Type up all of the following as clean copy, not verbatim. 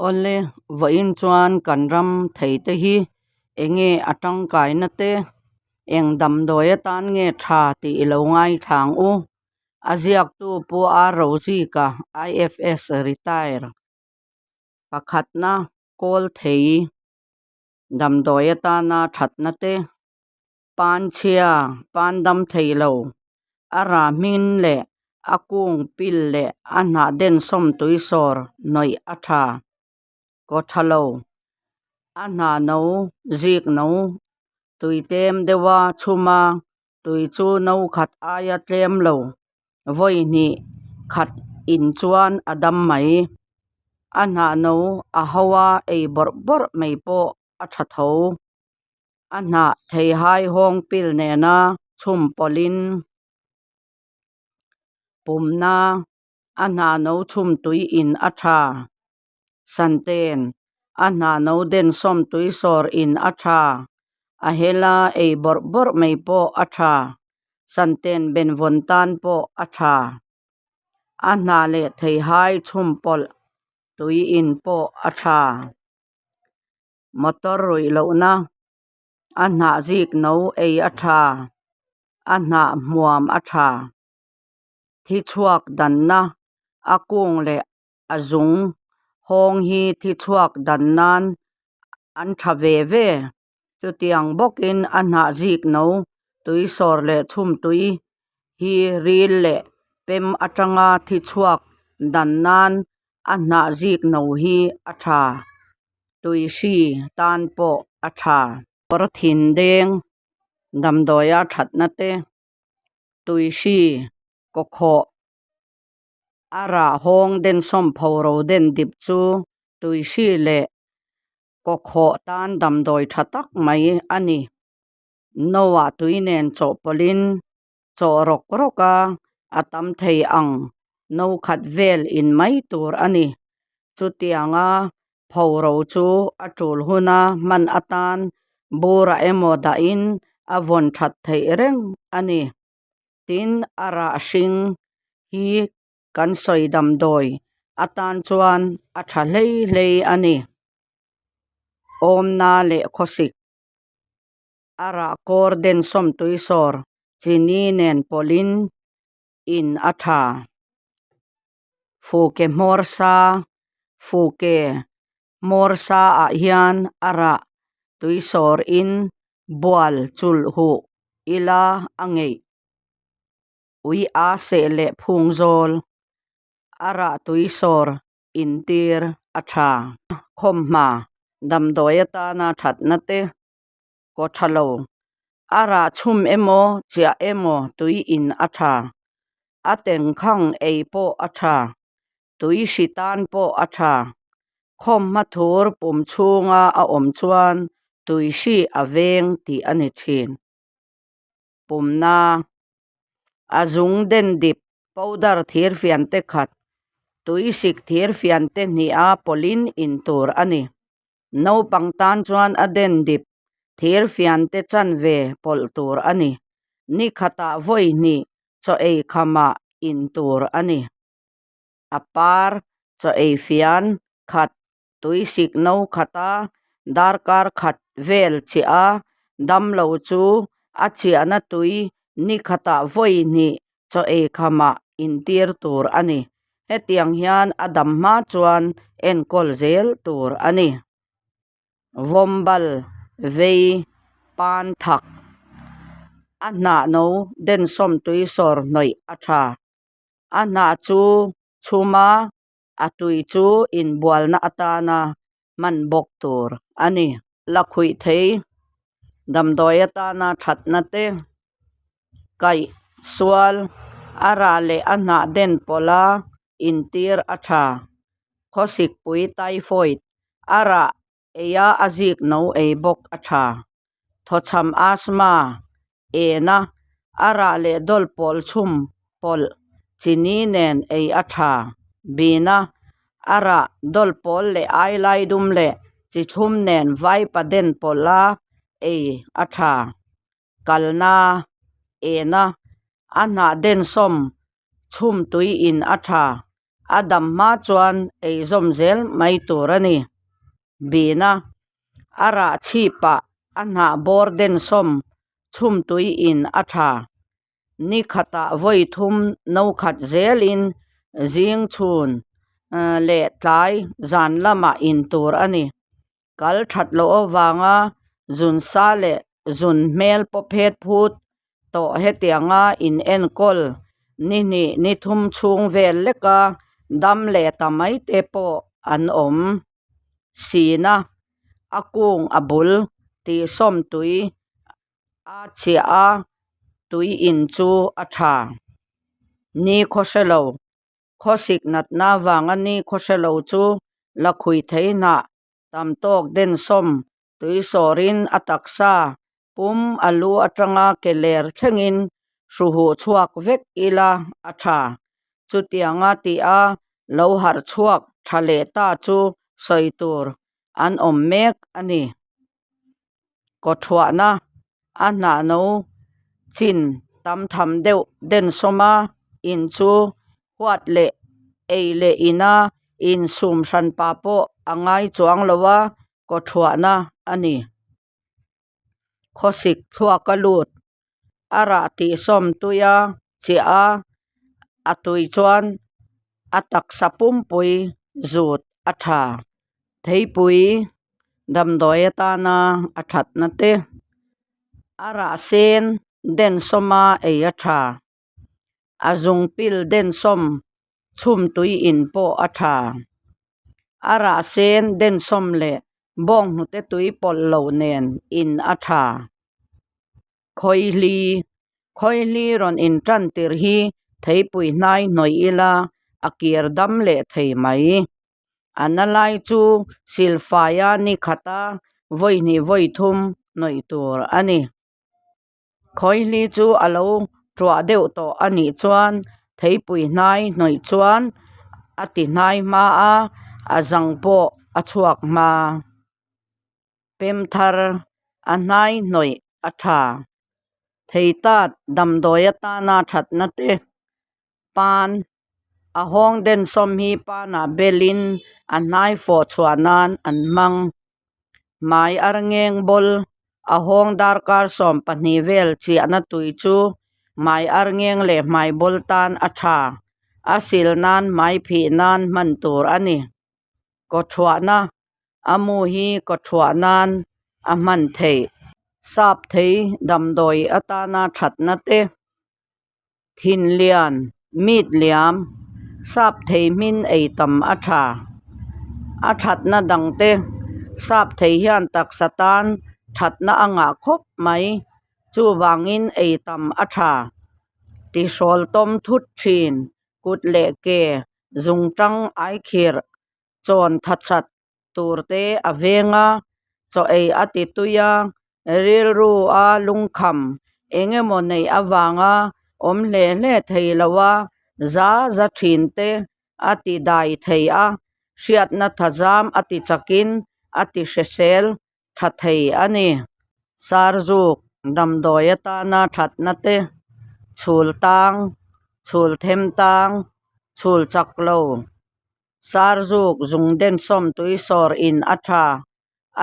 Awle, vawiin chuan kan ram thei te hi enge a tangkaina te, eng damdawi atan nge tha tih i lo ngaithla ang u. A ziaktu Pu R Rozika, IFS Retire. Pakhatna kawl thei damdawi atana thatna te, Panchhia, pan dam thei lo, a rah hmin leh a kung pil leh a hnah densawm tui sawr hnawih a tha. Kaw tha lo, a hnah no, zik no, tui tlem deuha chhum a, tui chu no khat aia tlem lo, vawi hnih khat in chuan a dam mai. A hnah no a ho a ei bawrh bawrh mai pawh a tha tho. A hnah theihai hawng pil nena chhum pawlhin pumna a hnah no chhum tui in a tha. Santen a hnah no densawm tui sawr in a tha. A hela ei bawrh bawrh mai pawh a tha. Santen benvawn tan pawh a tha. A hnah leh theihai chhum pawlh tui in pawh a tha. Motor ruih lohna a hnah zik no ei a tha, a hnah hmuam a tha. Thi chhuak danna a kung leh a zung hawng hi thi chhuak dan nan an tha ve ve. Chutiang bawkin a hnah zik no tui sawr leh chhum tui hi ril leh pem atanga thi chhuak dan nan a hnah zik no hi a tha. Tui hri tan pawh a tha. Kawr thin deng damdawia thatna te, tui hri kaw khawh a rah hawng densawm phoro den dip chu tui hri leh kaw khawh tan damdawi tha tak mai a ni. Noah tui nen chawhpawlhin chawh rawk rawk a, a tam thei ang no khat vel in mai tur a ni. Chutianga phoro chu a tul huna hman atan burah emaw dahin a vawn that theih reng a ni. Tin, a rah hring hi kan sawi damdawi atan chuan a tha hlei hlei a ni. Awmna leh khawsik. A rah kawr densawm tuisawr chini nen pawlhin in a tha. Fuke hmawr sa, Fuke hmawr sa ah hian a rah tuisawr in bual chulh huh ila a ngeih. Ui a seh leh phung zawl, a rah tuisawr intir a tha. Khawmhma damdawi atana thatna te kaw tha lo. A rah chhum emaw chiah emaw tui in a tha. A tengkhang ei pawh a tha. Tui hri tan pawh a tha. Khawmhma thur pum chhunga a awm chuan tui hri a veng tih a ni thin. Pumna a zung den dip powder thir fian te khat, tui sik thir fian te hniha pawlhin in tur a ni. Naupang tan chuan a den dip thir fian te chanve pawlh tur a ni. Ni khatah vawi hnih chaw ei khamah in tur a ni. A par chaw ei fian khat tui sik no khata darkar khat vel chiah a, damlo chu a chiahna tui ni khatah vawi hnih chaw ei khamah intir tur a ni. Hetiang hian a dam hma chuan enkawl zel tur a ni. Vawmbal vei pan thak a hnah no densawm tui sawr hnawih a tha. A hnah chu chhum a, a tui chu inbualna atana hman bawk tur a ni. Lakhuih thei damdawi atana thatna te, kaih sual a rah leh a hnah den pawlha intir a tha. Khawsikpui typhoid a rah Eia a zik no ei bawk a tha. Thawchham asthma, ena, a rah leh dawl pawl chhum pawlh chini nen ei a tha. Bina, a rah dawl pawl leh ailai dum leh chi thlum nen vaipa den pawlh a ei a tha. Kalna, ena, a hnah densawm chhum tui in a tha. A dam hma chuan ei zawm zel mai tur a ni. Bihna a rah chhipah a hnah bawr densawm chhum tui in a tha. Ni khatah vawi thum no khat zelin zing chhun leh tlai zan lamah in tur a ni. Kal that loh avanga zun sa leh zun hmel pawp phet phut tawh hetianga in enkawl ni hnih ni thum chhung vel leka dam leh ta mai te pawh an awm. Sina a kung a bul tihsawm tui a chiah a tui in chu a tha. Ni khaw hre lo. Khawsik natna avanga ni khaw hre lo chu lakhui thei hnah tam tawk densawm tui sawrin a taksa pum a lu atanga ke ler thlengin hruhuh chhuak vek ila a tha. Chutianga tih a lo harh chhuak tha leh ta chu sawi tur an awm mek a ni. Kawthuahna a hnah no chin tam tham deuh densawm a, in chu huat leh ei leh ina insum hranpa pawh a ngai chuang lo a, kawthuahna a ni. Khawsik thluak a lut a rah tihsawm tui a chiah a, a tui chuan a taksa pumpui zut a tha. Theipui damdawi atana a thatna te a rah sen densawma ei a tha. A zung pil densawm chhum tui in pawh a tha. A rah sen densawm leh bawnghnute tui pawlh loh nen in a tha. Khawihli, Khawihli rawn in tan tir hi theipui hnai hnawih ila a kir dam leh thei mai. A na lai chu silfaia ni khata vawi hnih vawi thum hnawih tur a ni. Khawihli chu a lo tuah deuh tawh a nih chuan theipui hnai hnawih chuan a ti hnai hma a, a zang pawh a chhuak hma. Pem thar a hnai hnawih a tha. Thei tat damdawi atana thatna te pan a hawng densawm hi panah belin a hnai fawh chhuah nan an hmang. Hmai arngeng bawl a hawng darkar 12 vel chiahna tui chu hmai arngeng leh hmai bawl tan a tha. A sil nan hmai phih nan hman tur a ni. Kawthuahna a mu hi kawthuah nan a hman theih. Sap thei damdawi atana thatna te Thin lian, meat liam, sap thei hmin ei tam a tha. A thatna dang te sap thei hian taksa tan thatna a ngah khawp mai. Chuvangin ei tam a tha. Tihrawl tawm thut thin, kut leh ke, zungtang aikhirh, chawn thachat tur te a veng a, chaw ei a ti tui a, rilru a lungkham eng emaw neih avanga awm hle hle thei lo a, za za thin te a ti dai thei a, hriatna thazam a ti chakin a ti hrisel tha thei a ni. Sarzuk damdawi atana thatna te, chhul tang, chhul them tang, chhul chak lo. Sarzuk zung densawm tui sawr in a tha,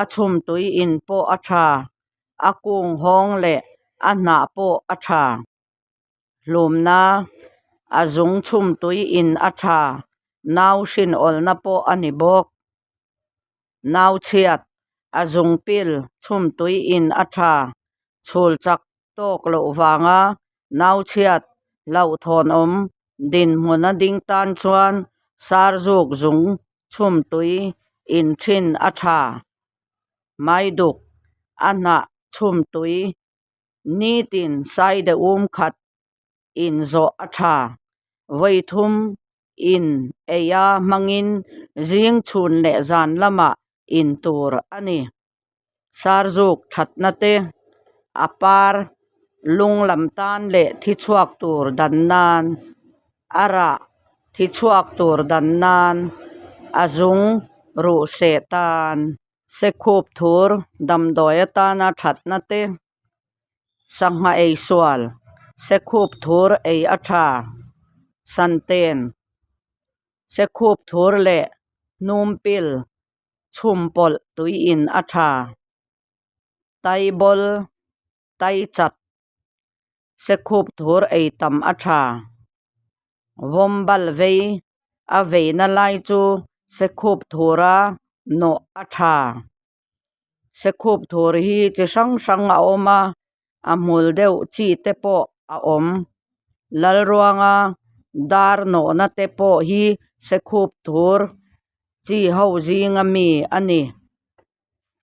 a chhum tui in pawh a tha, a kung hawng leh a hnah pawh a tha. Hlumna, a zung chhum tui in a tha, nau hrin awlna pawh a ni bawk. Nau chhiat, a zung pil chhum tui in a tha, chhul chak tawk loh vanga nau chhiat hlauhthawnawm dinhmun a ding tan chuan sarzuk zung chhum tui in thin a tha. Maiduk a hnah chhum tui nitin saide um khat in zawh a tha. Vawi thum in ei a hmangin zing chhun leh zan lamah in tur a ni. Sarzuk thatna te, a par lung lam tan leh thi chhuak tur dan nan, a rah thi chhuak tur dan nan, a zung ruh seh tan. Sekhup thur damdawi atana thatna te, sangha ei sual, sekhup thur ei a tha, santen. Sekhup thur leh hnum pil chhum pawlh tui in a tha. Taibawl, tai chat, sekhup thur ei tam a tha. Vawmbal vei, a veina lai chu sekhup thura nawh a tha. Sekhup thur hi chi hrang hrang a awm a, a hmul deuh chi te pawh a awm. Lalruanga dar nawhna te pawh hi sekhup thur chi ho zinga mi a ni.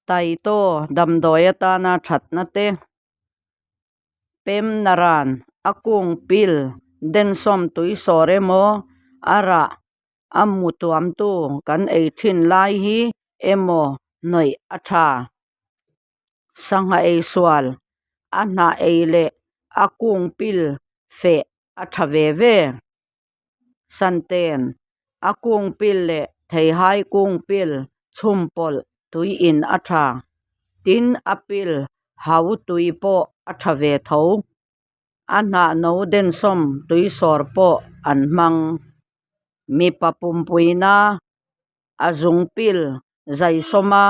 Taitaw damdawi atana thatna te pem naran a kung pil densawm tui sawr emaw a rah a mu tuamtu kan ei thin lai hi emaw hnawih a tha. Sangha ei sual a hnah ei leh a kung pil feh a tha ve ve. Santen a kung pil leh theihai kung pil chhum pawlh tui in a tha. Tin a pil hau tui pawh a tha ve tho. A hnah no densawm tui sawr pawh an hmang. Mipa pumpuina a zung pil zaisawma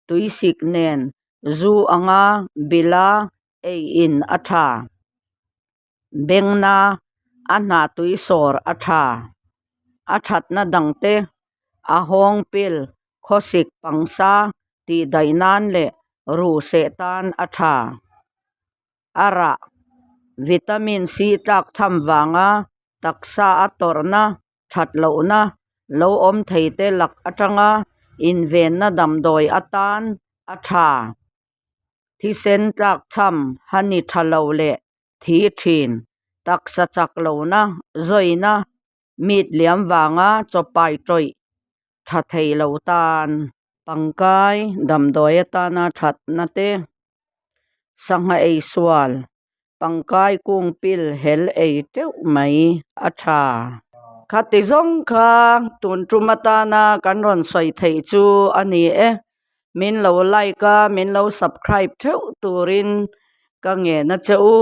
tuisik nen zu anga bila ei in a tha. Bengna a hnah tui sawr a tha. A thatna dangte a hawng pil khawsik pangsa tih daih nan leh ruh seh tan a tha. A rah vitamin C tlak cham vanga taksa a tawrhna that lohna lo awm thei te lak atanga invenna damdawi atan a tha. Thisen tlak cham hani tha lo leh thi thin. Taksa chak lohna zawina mit liam vanga chawpai tawih tha thei lo tan. Pangkai damdawi atana thatna te sangha ei sual pangkai kung pil hel ei teuh mai a tha. Khati zawng kha tun tum atana kan rawn sawi theih chu a ni e. Min lo like a, min lo subscribe theuh turin ka ngen a che u.